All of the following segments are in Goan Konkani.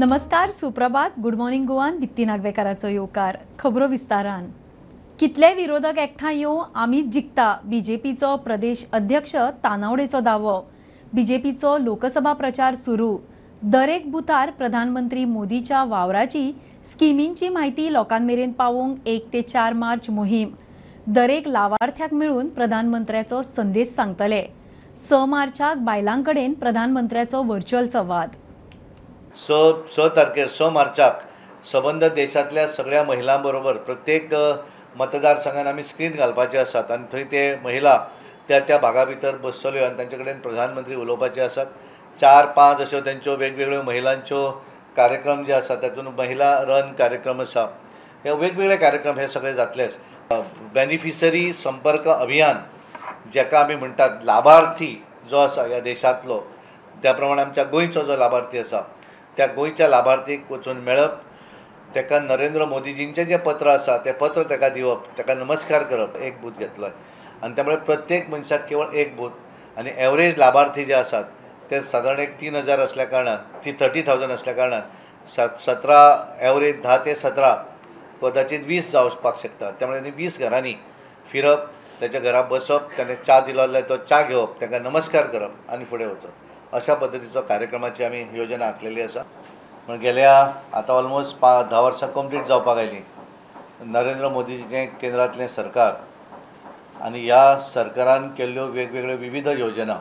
नमस्कार, सुप्रभात, गुड मॉर्निंग गोवान दीप्ती नागवेकाराचो येवकार. खबरो विस्तारान. कितले विरोधक एकठांय येवं आमीच जिखता, बीजेपीचो प्रदेश अध्यक्ष तानावडेचो दावो. बीजेपीचो लोकसभा प्रचार सुरू. दरेक बुथार प्रधानमंत्री मोदीच्या वावराची स्किमींची म्हायती लोकां मेरेन पावोवंक 1 ते 4 मार्च मोहीम. दरेक लावार्थ्याक मेळून प्रधानमंत्र्याचो संदेश सांगतले. 6 मार्चाक बायलां कडेन प्रधानमंत्र्याचो व्हर्च्युअल संवाद. 6 तारखेर 6 मार्चाक सबंद देशांतल्या सगळ्या महिलां बरोबर प्रत्येक मतदारसंघान आमी स्क्रीन घालपाचे आसात आनी थंय ते महिला त्या त्या भागा भितर बसतल्यो आनी तांचे कडेन प्रधानमंत्री उलोवपाचे आसात. 4-5 अश्यो तेंच्यो वेगवेगळ्यो महिलांच्यो कार्यक्रम जे आसात तातूंत महिला रन कार्यक्रम आसा, हे वेगवेगळे कार्यक्रम हे सगळे जातलेच. बेनिफिशरी संपर्क अभियान जेका आमी म्हणटात, लाभार्थी जो आसा ह्या देशांतलो, त्या प्रमाणे आमच्या गोंयचो जो लाभार्थी आसा त्या गोंयच्या लाभार्थीक वचून मेळप, ताका नरेंद्र मोदीजींचें जें पत्र आसा तें पत्र ताका दिवप, ताका नमस्कार करप. एक बूथ घेतलो आनी त्यामुळे प्रत्येक मनशाक केवळ एक बूथ आनी एवरेज लाभार्थी जे आसात ते सादारण एक 3,000 असल्या कारणान, ती 30,000 असल्या कारणान 17 एवरेज 10 ते 17 कदाचित 20 जावपाक शकता. त्यामुळे 20 घरांनी फिरप, ताच्या घरा बसप, ताणें च्या दिलो जाल्यार तो च्या घेवप, ताका नमस्कार करप आनी फुडें वचप, अशा पद्दतीचो कार्यक्रमाची आमी योजना आंखलेली आसा. पूण गेल्या आतां ऑलमोस्ट 10 वर्सां कंप्लीट जावपाक आयलीं नरेंद्र मोदीचें केंद्रांतलें सरकार आनी ह्या सरकारान केल्ल्यो वेगवेगळ्यो विविध योजना.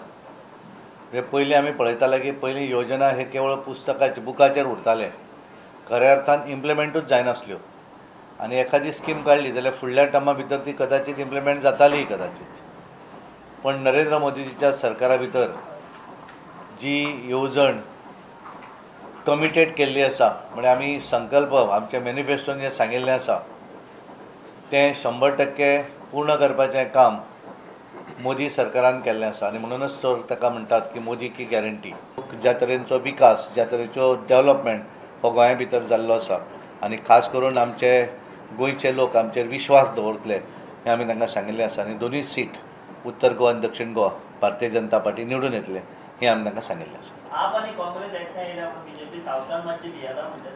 हे पयलीं आमी पळयताले की पयलीं योजना हे केवळ पुस्तकाचे बुकाचेर उरताले, खऱ्या अर्थान इम्प्लिमेंटूच जायनासल्यो आनी एखादी स्कीम काडली जाल्यार फुडल्या टर्मा भितर ती कदाचित इम्प्लिमेंट जाताली कदाचित. पण नरेंद्र मोदीजीच्या सरकारा भितर जी येवजण कमिटेड केल्ली आसा, म्हणजे आमी संकल्प आमच्या मॅनिफेस्टोन जें सांगिल्लें आसा तें 100% पूर्ण करपाचें काम मोदी सरकारान केल्लें आसा आनी म्हणूनच तर ताका म्हणटात की मोदी की गॅरंटी. ज्या तरेचो विकास, ज्या तरेचो डेवलपमेंट हो गोंया भितर जाल्लो आसा आनी खास करून आमचे गोंयचे लोक आमचेर विश्वास दवरतले हें आमी तांकां सांगिल्लें आसा. आनी दोनूय सीट उत्तर गोवा आनी दक्षिण गोवा भारतीय जनता पार्टी निवडून येतले हें आमी तांकां सांगिल्लें आसा.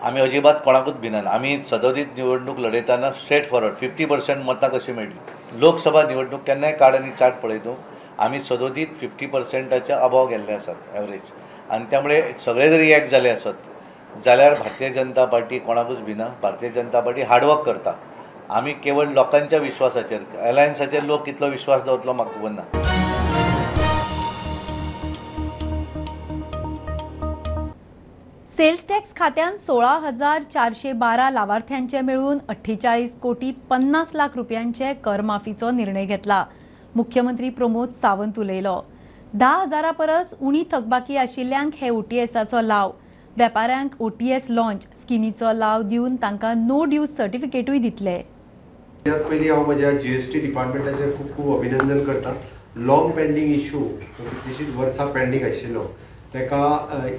आमी अजिबात कोणाकूच भिनात. आमी सदोदीत निवडणूक लढयतना स्ट्रेट फॉरवर्ड 50% मतां कशी मेळटली. लोकसभा निवडणूक केन्नाय काड आनी चार्ट पळयतू आमी सदोदीत 50%च्या अबाव गेल्ले आसात एवरेज आनी त्यामुळे सगळे जरी एक जाले आसत जाल्यार भारतीय जनता पार्टी कोणाकूच भिना. भारतीय जनता पार्टी हार्डवर्क करता. आमी केवळ लोकांच्या विश्वासाचेर, अलायन्साचेर लोक कितलो विश्वास दवरतलो म्हाका खबर ना. सेल्स टॅक्स खात्यान 16,412 लावार्थ्यांचे मेळून 48 कोटी 50 लाख रुपयांचे करमाफीचो निर्णय घेतला. मुख्यमंत्री प्रमोद सावंत उलयलो. 10,000 परस उणी थकबाकी आशिल्ल्यांक हे ओटीएसाचो लाव. वेपाऱ्यांक ओटीएस लॉन्च स्किमीचो लाव दिवन तांकां नो ड्यूज सर्टिफिकेटूय दितले. पयलीं हांव म्हज्या जीएसटी डिपार्टमेंटाचें खूब खूब अभिनंदन करता. लॉंग पेंडींग इशू कितलींशींच वर्सां पेंडींग आशिल्लो ताका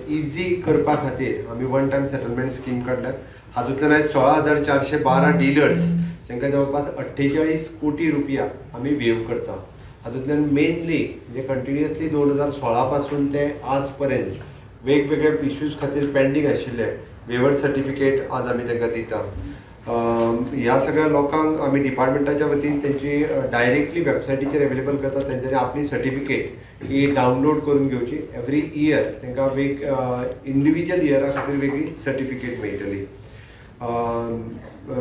इजी करपा खातीर आमी वन टायम सेटलमेंट स्कीम काडल्या. हातूंतल्यान आयज 16,412 डिलर्स जांकां जवळपास 48 कोटी रुपया आमी वेव करता. हातूंतल्यान मेनली म्हणजे कंटिन्युअसली 2016 पासून ते आज पर्यंत वेगवेगळे इश्यूज खातीर पेंडींग आशिल्ले वेवर सर्टिफिकेट आज आमी तांकां दिता. ह्या सगळ्या लोकांक आमी डिपार्टमेंटाच्या वतीन तेंची डायरेक्टली वेबसायटीचेर अवेलेबल करता. तेंच्यांनी आपली सर्टिफिकेट ही डावनलोड करून घेवची. एवरी इयर तांकां इंडिविज्युअल इयरा खातीर वेगळी सर्टिफिकेट मेळटली.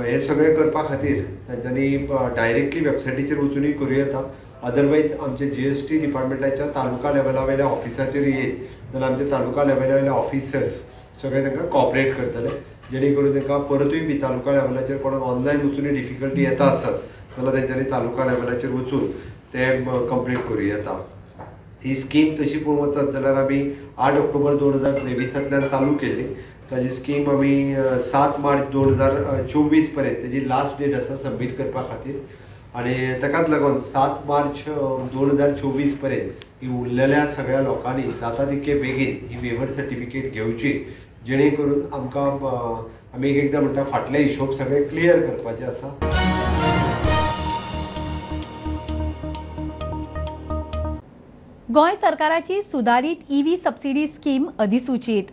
हें सगळें करपा खातीर तेंच्यांनी डायरेक्टली वेबसायटीचेर वचुनूय करूं येता. अदरवायज आमचे जीएसटी डिपार्टमेंटाच्या तालुका लेवला वयल्या ऑफिसाचेर येयत जाल्यार आमच्या तालुका लेवला वयले ऑफिसर्स सगळे तांकां कॉपरेट करतले, जेणे करून तांकां परतूय बी तालुका लेवलाचेर कोणाक ऑनलायन वचूनय डिफिकल्टी येता आसत जाल्यार तेंच्यांनी तालुका लेवलाचेर वचून ते कंप्लीट करूं येता. ही स्कीम तशी पळोवंक वचत जाल्यार आमी 8 ऑक्टोबर 2023 चालू केल्ली. ताजी स्कीम आमी 7 मार्च 2024 पर्यंत तेजी लास्ट डेट आसा सबमीट करपा खातीर आनी ताकाच लागून 7 मार्च 2024 पर्यंत ही उरलेल्या सगळ्या लोकांनी जाता तितके बेगीन ही वेवर सर्टिफिकेट घेवची, जेणे करून आमकां आमी एक एकदां म्हणटा फाटले हिशोब सगळे क्लियर करपाचे आसा. गोंय सरकाराची सुदारीत ईव्ही सबसिडी स्कीम अधिसूचित.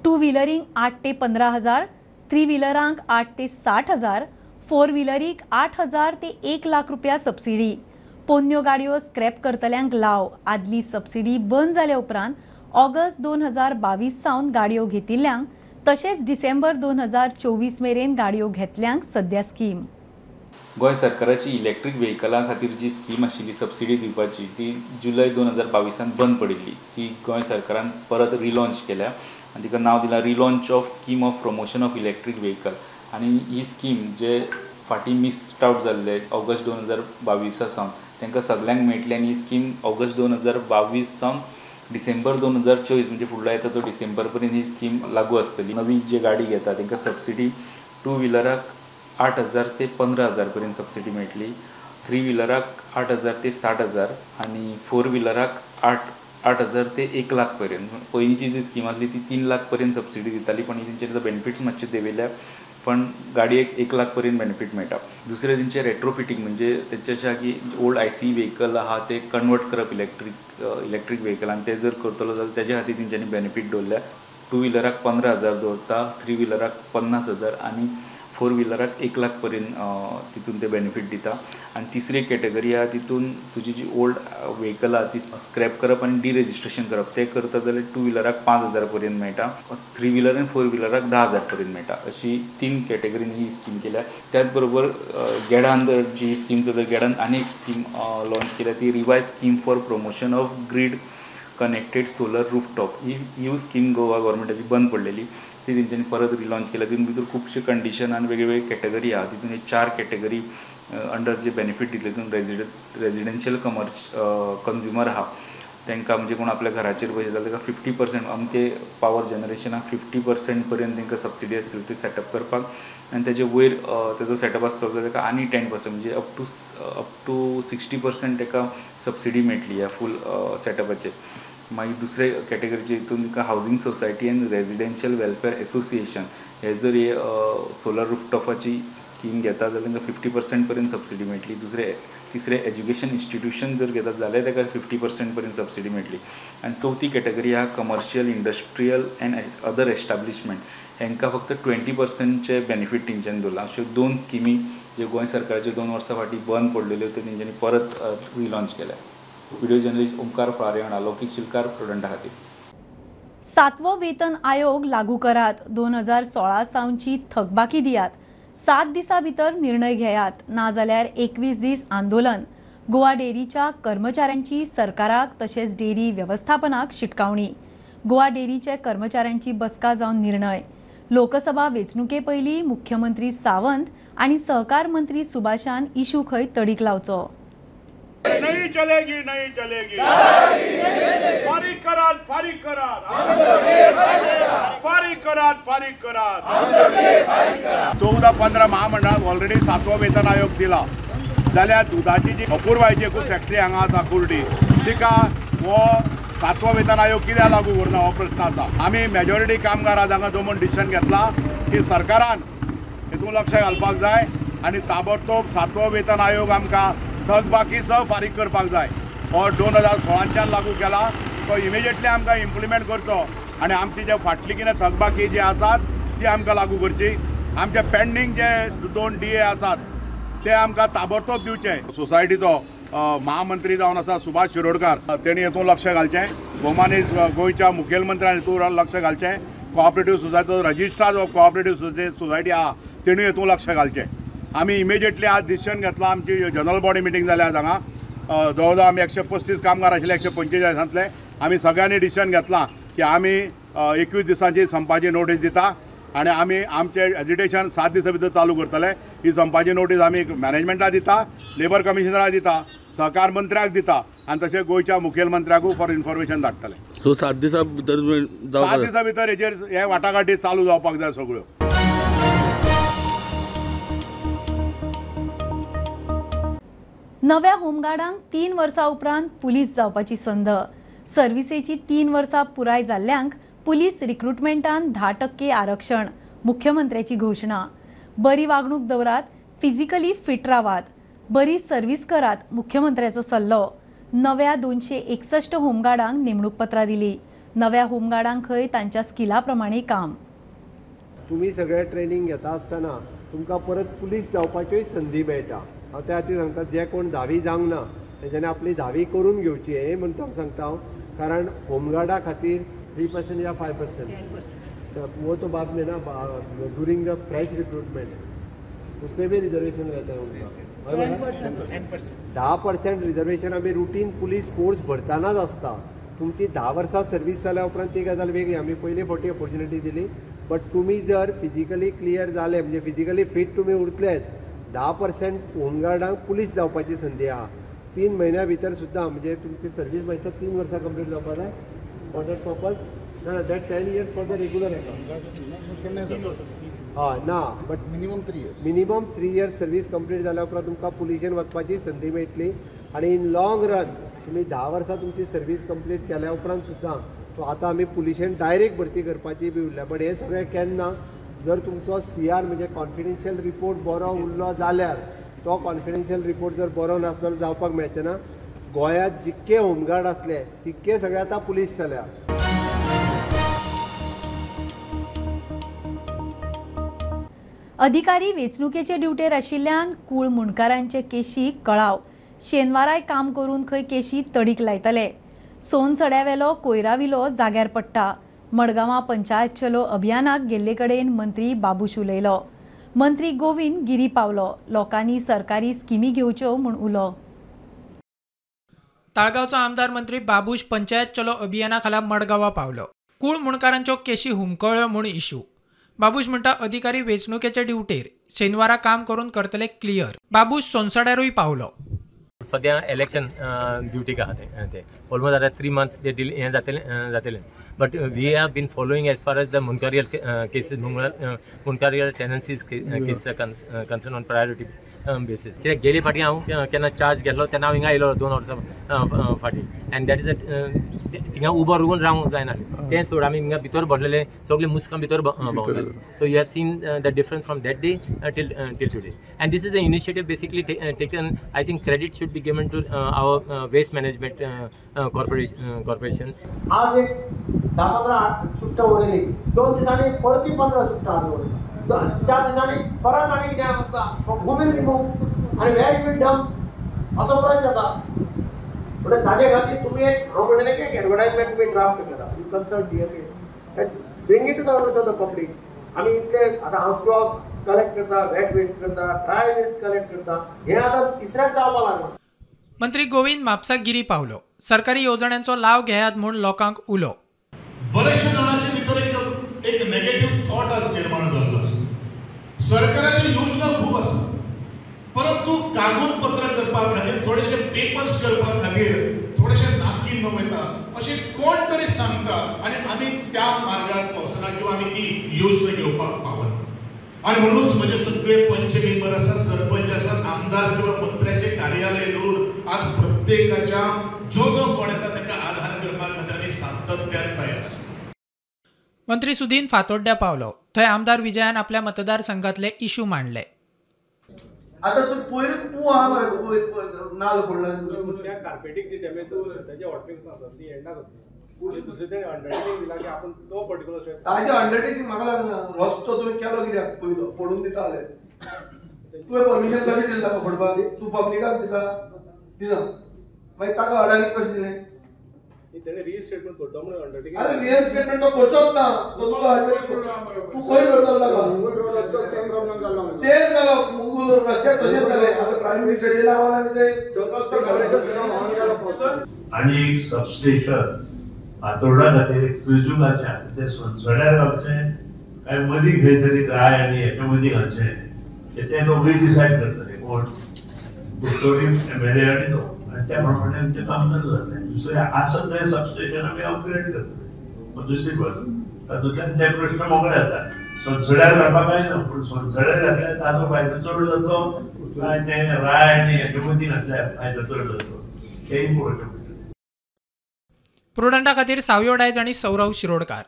टू व्हिलरींक 8 ते 15 हजार, थ्री व्हिलरांक 8 ते 60 हजार, फोर व्हिलरीक 8 हजार ते 1 लाख रुपया सबसिडी. पोन्न्यो गाडयो स्क्रॅप करतल्यांक लाव. आदली सबसिडी बंद जाल्या उपरांत ऑगस्ट 2022 सावन गाडयो घेतिल्ल्यांक तशेंच डिसेंबर 2024 मेरेन गाडयो घेतल्यांक सद्या स्कीम. गोंय सरकाराची इलेक्ट्रीक व्हेकलां खातीर जी स्कीम आशिल्ली सबसिडी दिवपाची ती जुलय 2022 बंद पडिल्ली. ती गोंय सरकारान परत रिलॉन्च केल्या आनी तिका नांव दिलां relaunch of scheme of promotion of electric vehicle. आनी ही स्कीम जे फाटीं मिस्ड आवट जाल्ले ऑगस्ट 2022 सावन तांकां सगल्यांक मेळटली आनी ही स्कीम ऑगस्ट 2022 सावन डिसेंबर 2024 म्हणजे फुडलो येता तो डिसेंबर पर्यंत ही स्कीम लागू आसतली. नवी जे गाडी घेता तांकां सबसिडी टू व्हिलराक 8 हजार ते 15 हजार पर्यंत सबसिडी मेळटली, थ्री व्हिलराक 8 हजार ते 60 हजार आनी फोर व्हिलराक 8 हजार ते 1 लाख पर्यंत. पयलींची जी स्कीम आसली ती 3 लाख पर्यंत सबसिडी दिताली, पण तेंचेर बेनिफिट्स मातशे देंवयल्या, पण गाडयेक 1 लाख पर्यंत बेनिफीट मेळटा. दुसरें तेंचें रेट्रोफिटींग म्हणजे तेंचें अशें आहा की ओल्ड ICE vehicle आहा ते कन्वर्ट करप इलेक्ट्रीक व्हेकलान, ते जर करतलो जाल्यार तेजे खातीर तेंच्यांनी बेनिफीट दवरल्या. टू व्हिलराक 15 हजार दवरता, थ्री व्हिलराक 50 हजार आनी फोर व्हिलराक 1 लाख पर्यंत तितून ते बेनिफीट दिता. आनी तिसरी कॅटेगरी आहा तितून तुजी जी ओल्ड व्हेकल आहा ती स्क्रॅप करप आनी डिरेजिस्ट्रेशन करप, ते करता जाल्यार टू व्हिलराक 5 हजार पर्यंत मेळटा, थ्री व्हिलर आनी फोर व्हिलराक 10 हजार पर्यंत मेळटा. अशी 3 कॅटेगरीन ही स्कीम केल्या. त्याच बरोबर गेडान जी स्कीम चलता, गेडान आनी एक स्कीम लॉन्च केल्या ती revise scheme for promotion of grid connected solar rooftop. He scheme Goa गव्हर्मेंटाची बंद पडलेली, ती तेंच्यांनी परत रिलॉन्च केल्या. तितून भितर खुबशे कंडिशन आनी वेगवेगळे कॅटेगरी आहा, तितून एक 4 कॅटेगरी अंडर जे बेनिफीट दितले. तितून रेजिडेन्शियल कंज्युमर आहा तांकां म्हणजे कोण आपल्या घराचेर बसयता जाल्यार ताका 50% अमके पावर जनरेशनाक 50% पर्यंत तांकां सबसिडी आसतली ती सेटअप करपाक, आनी तेजे वयर तेजो सेटअप आसतलो जाल्यार ताका आनी 10% म्हणजे अप टू 60% ताका सबसिडी मेळटली ह्या फूल सेटअपाचेर. मागीर दुसरे कॅटेगरीचे हितून तुका housing society and residential welfare association हे जर हे सोलर रुफटॉपाची स्कीम घेता जाल्यार तांकां 50% पर्यंत सबसिडी मेळटली. तिसरे एज्युकेशन इन्स्टिट्यूशन जर घेतात जाल्यार ताका 50% पर्यंत सबसिडी मेळटली. आनी चवथी कॅटेगरी आहा commercial industrial and other establishment, हांकां फक्त 20%चे बेनिफीट तेंच्यांनी दवरला. अश्यो 2 स्किमी ज्यो गोंय सरकाराच्यो 2 वर्सां फाटीं बंद पडलेल्यो त्यो तेंच्यांनी परत रिलॉन्च केल्या. व्हिडिओ जर्नलिस्ट ओमकार फळारे वांगडा लौकीक शिलकार, प्रुडंटा खातीर. 7वो वेतन आयोग लागू करात, 2016 सावनची थकबाकी दियात, 7 दिसां भितर निर्णय घेयात, नाजाल्यार 21 दीस आंदोलन. गोवा डेअरीच्या कर्मचाऱ्यांची सरकाराक तशेंच डेअरी वेवस्थापनाक शिटकावणी. गोवा डेअरीचे कर्मचाऱ्यांची बसका जावन निर्णय. लोकसभा वेंचणुके पयलीं मुख्यमंत्री सावंत आनी सहकार मंत्री सुभाषान इशू खंय तडीक लावचो. नहीं चलेगी, नहीं चलेगी, फारिग करात, फारिग करात, फारिग करात, फारिग करात. 14-15 महामंडळाक ऑलरेडी 7वो वेतन आयोग दिला जाल्यार दुदाची जी अपुरबायेची एक फॅक्टरी हांगा आसा कुर्डी, तिका हो 7वो वेतन आयोग कित्याक लागू करना हो प्रश्न आसा. आमी मेजॉरिटी कामगार आज हांगा जमून डिसिजन घेतला की सरकारान हितून लक्ष घालपाक जाय आनी ताबडतोब 7वो वेतन आयोग आमकां थकबाकी सह फारीक करपाक जाय. हो 2016च्यान लागू केला तो इमिजिएटली आमकां इम्प्लिमेंट करचो आनी आमची जे फाटली कितें थकबाकी जी आसात ती आमकां लागू करची. आमचे पेंडींग जे 2 DA आसात ते आमकां ताबडतोब दिवचे. सोसायटीचो महामंत्री जावन आसा सुभाष शिरोडकार, तेणी हितून लक्ष घालचें. गोमानीस गोंयच्या मुखेलमंत्र्यान हितून लक्ष घालचें. कोऑपरेटीव सोसायटीचो रजिस्ट्रार ऑफ कोऑपरेटीव सोसायटी आहा तेणी हितून लक्ष घालचें. आमी इमिजिएटली आज डिसिजन घेतला. आमची जनरल बॉडी मिटींग जाल्या आज हांगा, जवळ जवळ आमी 135 कामगार आशिल्ले 145 आमी सगळ्यांनी डिसिजन घेतला की आमी 21 दिसांची संपाची नोटीस दिता आनी आमी आमचें एजिटेशन 7 दिसां भितर चालू करतले. ही संपाची नोटीस आमी मॅनेजमेंटाक दिता, लेबर कमिशनराक दिता, सहकार मंत्र्याक दिता आनी तशें गोंयच्या मुखेलमंत्र्याकूय फॉर इन्फॉर्मेशन धाडटले. सो 7 दिसां भितर 7 दिसां भितर हेजेर हे वाटाघाटी चालू जावपाक जाय सगळ्यो. नव्या होमगार्डांक 3 वर्सां उपरांत पुलीस जावपाची संद. सर्विसेची 3 वर्सां पुराय जाल्ल्यांक पुलीस रिक्रुटमेंटान 10% आरक्षण, मुख्यमंत्र्याची घोशणा. बरी वागणूक दवरात, फिजिकली फिट रावात, बरी सर्वीस करात, मुख्यमंत्र्याचो सल्लो. नव्या 261 होमगार्डांक नेमणूक पत्रां दिली. नव्या होमगार्डांक खंय तांच्या स्किला प्रमाणे काम. तुमी सगळे ट्रेनिंग घेता आसतना तुमकां परत पुलीस जावपाच्योय संदी मेळटा. हांव त्या खातीर सांगता, जे कोण धावी जावंक ना तेंच्यांनी आपली धावी करून घेवची हें म्हणून हांव सांगता हांव, कारण होमगार्डा खातीर 3% या 5% वो तो बाद में ना, ड्युरींग the fresh recruitment उसमें भी रिजर्वेशन रहता है उनका. 10% रिजर्वेशन आमी रुटीन पुलीस फोर्स भरतानाच आसता. तुमची 10 वर्सां सर्वीस जाल्या उपरांत ती गजाल वेगळी. आमी पयली फावटी ऑपॉर्च्युनिटी दिली, बट तुमी जर फिजिकली क्लियर जाले म्हणजे फिजिकली फिट तुमी उरतलेच, 10% होमगार्डांक पुलीस जावपाची संदी आहा. 3 म्हयन्या भितर सुद्दां म्हणजे तुमची सर्वीस मागीर 3 वर्सां कंप्लीट जावपा जाय फॉर that purpose. ना that 10 years for the regular येता. हय ना, but minimum 3 years service complete जाल्या उपरांत तुमकां पुलिशेन वचपाची संदी मेळटली. आनी इन लॉंग रन तुमी 10 वर्सां तुमची सर्वीस कंप्लीट केल्या उपरांत सुद्दां सो आतां आमी पुलिशेन डायरेक्ट भरती करपाची बी उरल्या. बट हें सगळें केन्ना जर तुमचो सीआर म्हणजे कॉन्फिडेन्शियल रिपोर्ट बरो उरलो जाल्यार, तो कॉन्फिडेन्शियल रिपोर्ट जर बरो नासलो जाल्यार जावपाक मेळचें ना. गोंयांत जितके होमगार्ड आसले तितके सगळे आतां पुलीस जाल्या. अधिकारी वेंचणुकेचे ड्युटेर आशिल्ल्यान कूळ मुंडकारांचे केशी कळाव. शेनवाराय काम करून खंय केशी तडीक लायतले. सोनसड्यावेलो कोयराविलो जाग्यार पडटा. मडगांवां पंचायत चलो अभियानाक गेल्ले कडेन मंत्री बाबूश उलयलो. मंत्री गोविंद गिरी पावलो. लोकांनी सरकारी स्किमी घेवच्यो म्हूण उलो. ताळगांवचो आमदार मंत्री बाबूश पंचायत चलो अभियाना खाला मडगांवां पावलो. कूळ मुंडकारांच्यो केशी हुमकळ्यो म्हूण इशू. बाबूश म्हणटा अधिकारी वेंचणुकेचे ड्युटेर, शेनवारा काम करून करतले क्लियर. बाबूश सोनसड्यारूय पावलो. सद्या इलेक्शन ड्युटीक आहा ते ऑलमोस्ट आतां 3 मंथ्स ते हें जातलें. But we have been following as far as the Mundkarial cases, Mundkarial tenancies case concern on priority basis. कित्याक गेले फाटीं हांव केन्ना चार्ज घेतलो तेन्ना हांव हिंगा आयलो 2 वर्सां फाटीं, एंड that is थिंगा उबो रावून रावंक जायना. तें सोड आमी हिंगा भितर भरलेले सगळे मुस्कां भितर भोंवताले. So you have seen the difference from that day till today. And this is the initiative basically taken. I think credit should be given to our waste management corporation. आज एक 10-15 चुट्टां उडयली, 2 दिसांनी परती 15 चुट्टां हाडून उडयली, 4 दिसांनी परत आनी कितें हू will remove आनी वेर you will dump असो प्रश्न जाता. म्हणटा ताजे खातीर तुमी एक हांव म्हणटलें की एक एडवर्टायजमेंट तुमी ड्राफ्ट करा, you consult DMA, bring it to the awareness of the public. आमी इतले आतां हावस टू हावस कलेक्ट करता, वेट वेस्ट करता, ड्राय वेस्ट कलेक्ट करता, हें आतां तिसऱ्याक जावपाक लागलां. मंत्री गोविंद म्हापसा गिरी पावलो. सरकारी येवजण्यांचो लाव घेयात म्हूण लोकांक उलो. बरेचशे जाणांचे भितर एक नेगेटिव्ह थॉट आज निर्माण जाल्लो आसा. सरकाराची योजना खूब आसा, परंतु कागदपत्र करपा खातीर, थोडेशे पेपर्स करपा खातीर थोडेशे नाकी न येता अशें कोण तरी सांगता आनी आमी त्या मार्गार वचना किंवा आमी ती योजना घेवपाक पावना. आनी म्हणूनच म्हजे सगळे पंच मेंबर आसात, सरपंच आसात, आमदार किंवा मंत्र्याचे कार्यालय धरून आज प्रत्येकाच्या जो जो कोण येता ताका आधार करपा खातीर आमी सातत्यान तयार आसा. मंत्री सुदीन फातोड्ड्या पावलो. थंय आमदार विजयान आपल्या मतदारसंघातले इशू मांडले. आतां तूं पयर तूं आहा मरे पयर नाल फोडला त्या कार्पेटीक जी डॅमेज ताजे हॉटमिक्स आसा ती एंडाक आसा. दुसरे तेणे अंडरटेकींग दिला की आपूण तो पर्टिक्युलर ताजे अंडरटेकींग म्हाका लागना. रस्तो तुवें केलो कित्याक पयलो फोडून दिता जाल्यार तुवें परमिशन कशें दिलें ताका फोडपाक? तूं पब्लिकाक दिता दिना, मागीर ताका अडानी कशें दिलें? तेणे रिस्टेटमेंट करता म्हणून अंडरटेकींग. अरे रिस्टेटमेंट तो करचोच ना, तो तुका तूं खंय करतलो ताका? सेम जालो मुंगूल रस्त्यार तशेंच जालें. आतां प्रायम मिनिस्टराच्या नांवान आमी ते आनी एक सबस्टेशन फातोर्डा खातीर एक्सक्लुजीव घालचें, तें सोनसड्यार घालचें काय मदीं खंय तरी राय आनी हेच्या मदीं घालचें तें दोगूय डिसायड करतले कोण कुडचडे एमएलए आनी तो, आनी त्या प्रमाणे आमचें काम चालू जातलें. दुसरें आसत थंय सबस्टेशन आमी अपग्रेड करतले दुसरी बाजू, तातूंतल्यान ते प्रश्न मोकळे जाता. सोनसड्यार घालपाक काय ना, पूण सोनसड्यार घातल्यार ताजो फायदो चड जातलो काय तें राय आनी हेच्या मदीं घातल्यार फायदो चड जातलो तेंय पळोवचें पडटलें. प्रुडंटा खातीर सावयो डायज आनी सौरव शिरोडकार.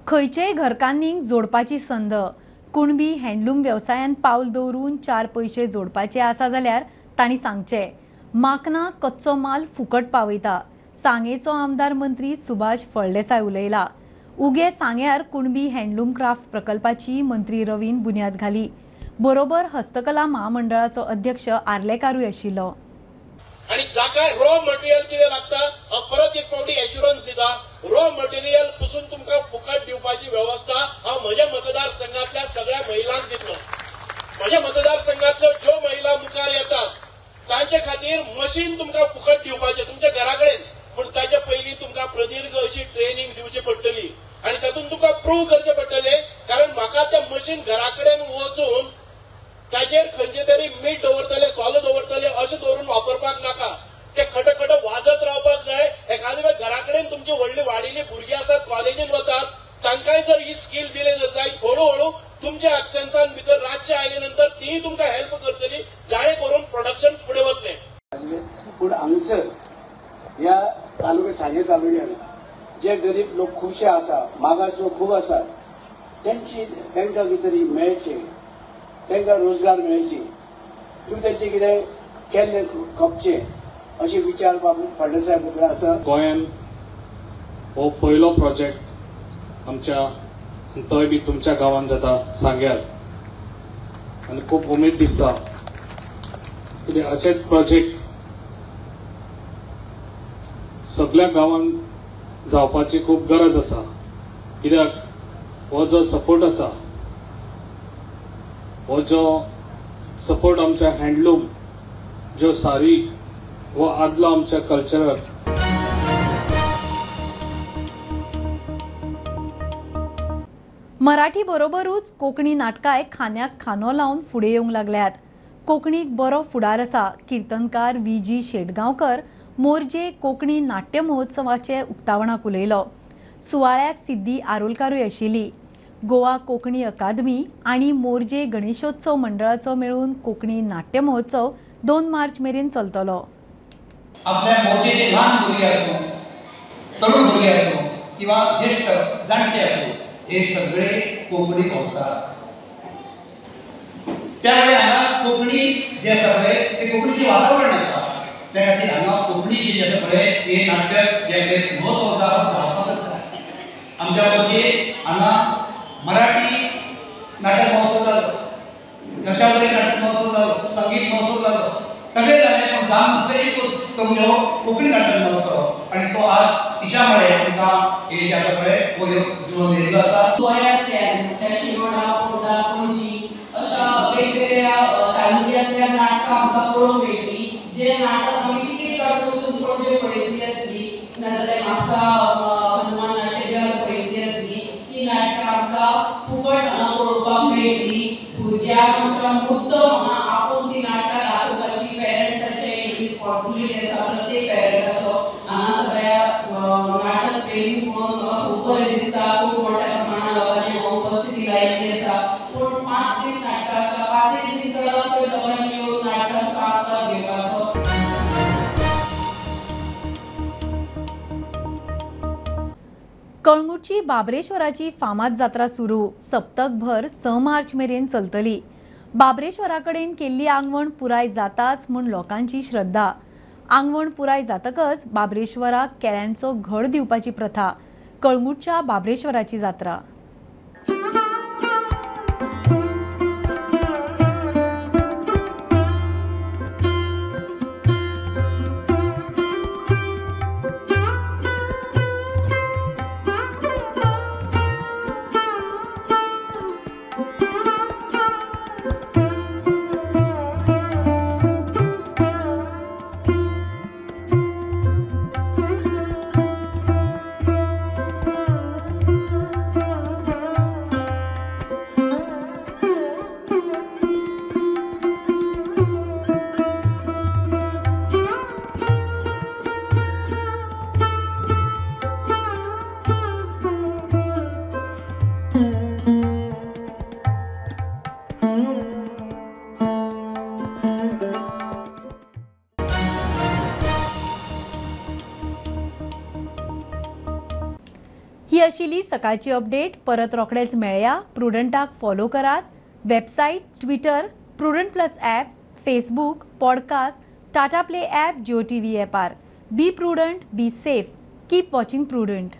खंयचेय घरकान्नीक जोडपाची संद. कुणबी हँडलूम वेवसायान पावल दवरून 4 पयशे जोडपाचे आसा जाल्यार तांणी सांगचें, माकना कच्चो माल फुकट पावयता. सांगेचो आमदार मंत्री सुभाष फळदेसाय उलयला. उगे सांग्यार कुणबी हँडलूम क्राफ्ट प्रकल्पाची मंत्री रवीन बुन्याद घाली. बरोबर हस्तकला महामंडळाचो अध्यक्ष आर्लेकारूय आशिल्लो. आनी जाका रॉ मटेरियल कितें लागता हांव परत एक फावटी एश्युरन्स दिता, रॉ मटेरियल पसून तुमकां फुकट दिवपाची वेवस्था हांव म्हज्या मतदारसंघातल्या सगळ्या महिलांक दितलो. म्हज्या मतदारसंघातल्यो ज्यो महिला मुखार येतात तांचे खातीर मशीन तुमकां फुकट दिवपाचें तुमच्या घरा कडेन, पूण ताचे पयलीं तुमकां प्रदीर्घ अशी ट्रेनिंग दिवची पडटली आनी तातूंत तुमकां प्रूव करचें पडटलें. कारण म्हाका तें मशीन घरा कडेन वचून ताचेर खंयचे तरी मीठ दवरतले, सोलो दवरतले अशें दवरून वापरपाक नाका. ते खटखट वाजत रावपाक जाय. एखाद्या वेळ घरा कडेन तुमची व्हडली वाडिल्ली भुरगीं आसात, कॉलेजीन वतात, तांकांय जर ही स्कील दिले जर जायत हळू हळू तुमच्या एबसेन्सान भितर रातचे आयले नंतर तीय तुमकां हेल्प करतली, जाणे करून प्रोडक्शन फुडें वतलें. पूण हांगसर ह्या तालुक्या सांगे तालुक्यान जे गरीब लोक खुबशे आसा, मागास लोक खूब आसात, तेंची तांकां कितें तरी मेळचें, तांकां रोजगार मेळचे किंवा तेंचें कितें केल्लें खपचें अशे विचार बाबू फळदेसाय भितर आसा. गोंयान हो पयलो प्रोजेक्ट आमच्या तोय बी तुमच्या गांवांत जाता सांग्यार आनी खूब उमेद दिसता कित्याक अशेच प्रोजेक्ट सगळ्या गांवांत जावपाची खूब गरज आसा. कित्याक हो जो सपोर्ट आसा, हो जो सपोर्ट आमच्या हँडलूम ज्यो सारी हो आदलो आमच्या कल्चरल. मराठी बरोबरूच कोंकणी नाटकांय खांद्याक खांदो लावन फुडें येवंक लागल्यात. कोंकणीक बरो फुडार आसा. किर्तनकार व्ही जी शेटगांवकर मोरजे कोंकणी नाट्य महोत्सवाचे उक्तावणाक उलयलो. सुवाळ्याक सिद्धी आरोलकारूय आशिल्ली. गोवा कोंकणी अकादमी आनी मोरजे गणेशोत्सव मंडळाचो मेळून कोंकणी नाट्य महोत्सव 2 मार्च मेरेन चलतलो. आपल्या मोरजेचे ल्हान भुरगे आसूं, तरुण भुरगे आसूं किंवा ज्येष्ठ जाणटे आसूं, हे सगळे कोंकणी भोगतात. त्यामुळे हांगा कोंकणी जे आसा पळय ते कोंकणीचें वातावरण आसा, त्या खातीर हांगा कोंकणीचे जे आसा पळय हे नाट्य जे महोत्सव जावपाकच जाय. आमच्या मोरजे हांगा मराठी नाटक महोत्सव जालो, दशावतारी नाटक महोत्सव जालो, संगीत महोत्सव जालो, सगळे जाले, पूण जावन नासलें एकूच तो म्हणजे हो कोंकणी नाटक महोत्सव आनी तो आज तिच्या मुळे आमकां हे जे आसा पळय हो जुळोवन येयल्लो आसा. गोंयांतल्यान म्हटल्यार शिरोडा, पोर्टा, पणजी अशा वेगवेगळ्या तालुक्यांतल्या नाटकां आमकां पळोवंक मेळटली. जे नाटक आमी तिकेट काडून वचून पणजे पळयतली आसली, नाजाल्यार म्हापसा हनुमान नाट्यगृहार पळयतली आसली, ती नाटकां आमकां फुकट हांगा पळोवपाक मेळटली. भुरग्यांक आमच्या मुद्दम हांगा आपोवन ती नाटकां दाखोवपाची पेरंट्साची रिस्पॉन्सिबिलिटी आसा. प्रत्येक पेरंटाचो हांगा सगळ्या नाटक प्रेमी म्हणून म्हाका खूब बरें दिसता. खूब मोठ्या प्रमाणात लोकांनी हांगा उपस्थिती लायिल्ली आसा. पूण 5 दीस नाटकां आसा, 5 दीस चडांत चड लोकांनी येवन नाटकांचो आस्वाद घेवपाचो. कळंगूटची बाबरेश्वराची फामाद जात्रा सुरू. सप्तकभर 6 मार्च मेरेन चलतली. बाबरेश्वरा कडेन केल्ली आंगवण पुराय जाताच म्हूण लोकांची श्रद्धा. आंगवण पुराय जातकच बाबरेश्वराक केळ्यांचो घड दिवपाची प्रथा. कळंगूटच्या बाबरेश्वराची जात्रा. ही आशिल्ली सकाळची अपडेट. परत रोखडेच मेळया. प्रुडंटाक फॉलो करात. Website, Twitter, Prudent plus app, Facebook, podcast, Tata play app, Jio TV ॲपार. Be prudent, be safe, keep watching Prudent.